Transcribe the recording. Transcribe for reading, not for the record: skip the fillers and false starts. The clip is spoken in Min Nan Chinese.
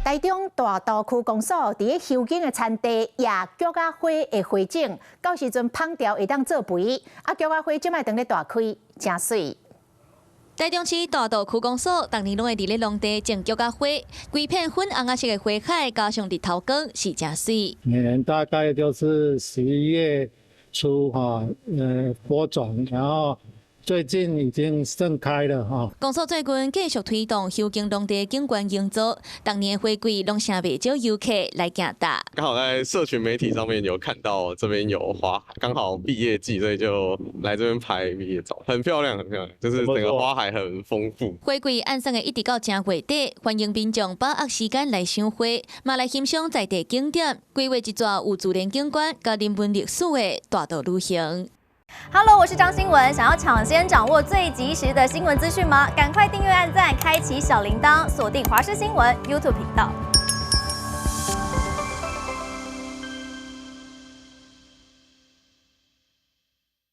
台中大肚區公所佇咧休耕的田地野菊仔花的花種，到時陣芳調會當做肥。啊，菊仔花這擺當咧大開，誠媠。台中市大肚區公所逐年攏會佇咧農地種菊仔花，規片粉紅仔色的花海，加上日頭光，是誠媠。每年大概就是11月初哈，播種，然後最近已經盛開了哈。公所最近繼續推動休耕農地景觀營造，逐年花季攏誠袂少遊客來行踏。剛好在社群媒體上面有看到這邊有花，剛好畢業季，所以就來這邊拍畢業照，很漂亮，很漂亮，就是整個花海很豐富。花季按算會一直到正月底，歡迎民眾把握時間來賞花，嘛來欣賞在地景點，規劃一逝有自然景觀佮人文歷史的大肚旅行。 Hello，我是張新文。想要搶先掌握最及時的新聞資訊嗎？趕快訂閱、按讚、開啟小鈴鐺，鎖定華視新聞 YouTube 頻道。